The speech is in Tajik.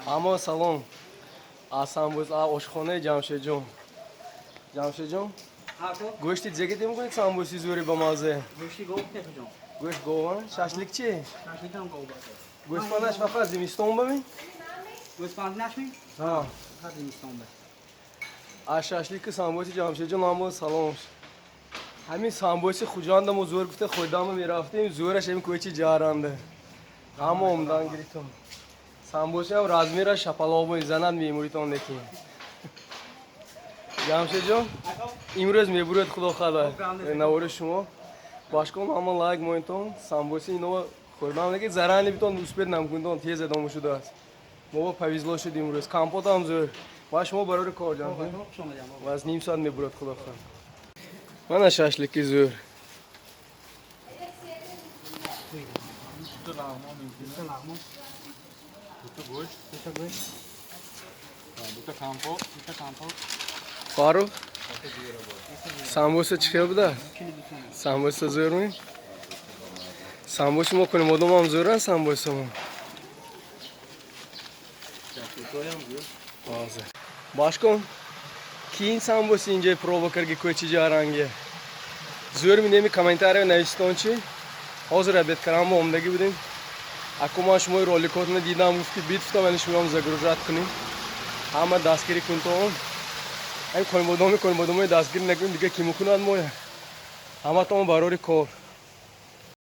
Ҳамо салом аз самбӯс, аз ошхонаи Ҷамшедҷон. Ҷамшедҷон, гӯшти ҷегете мекунед, самбӯси зӯри ба мазза. Гӯшти гов пехҷон. Гӯшт гова, шашлик чи? Шашликам гов бака. Гӯшпандаш фақат зимистон ба ми? Гӯспанд нашми? Ҳа. Фақат зимистон ба. Аз шашлики самбӯси Ҷамшедҷон ҳамо салом. Ҳамин самбӯси Хуҷанда мо зӯр гуфта хӯрдама мерафтем, зӯраш ҳамин кӯчи ҷаранда. Ҳамо омдан гирифтам. Самбӯси ҳам размера шапалоқ мезанад, мемуритон лекин. Ҷамшедҷон, имрӯз мебуред, худо хада. Навори шумо. Башкон ҳама лайк моинтон, самбӯси ино хӯрдам, лекин заранее битон успеть намкунтон, тез адома шудааст. Мо повезло шуд имрӯз. Компот ҳам зӯр. Ва шумо барори кор, ҷамшед. Хуш омадем. Ва аз ним соат мебурад, худо хоҳад. Мана шашлики зӯр. Дута лағмон мумкин. Лағмон. Дута гӯшт. Дута гӯшт. Дута компот. Дута компот. Фарух, самбуса чӣ хел будааст? 42 сом. Самбуса зӯрми? Самбуси мо кунем, одамам зӯран самбусамо. Ҳозир. Башкон, кин самбуси инҷа проба карги кӯчи ҷаранге. Зӯрми неми, комментария нависитон чи? Ҳозир обед карам мо омдагӣ будем. Аку ман шумои роликотро дидам, гуфт ки бит футам, ани шумоам загружать кунем. Ҳама дастгирӣ кунтон. Ҳамин конибодоми конибодомои дастгирӣ накунем, дига ки мекунад моя? Ҳаматон барори кор.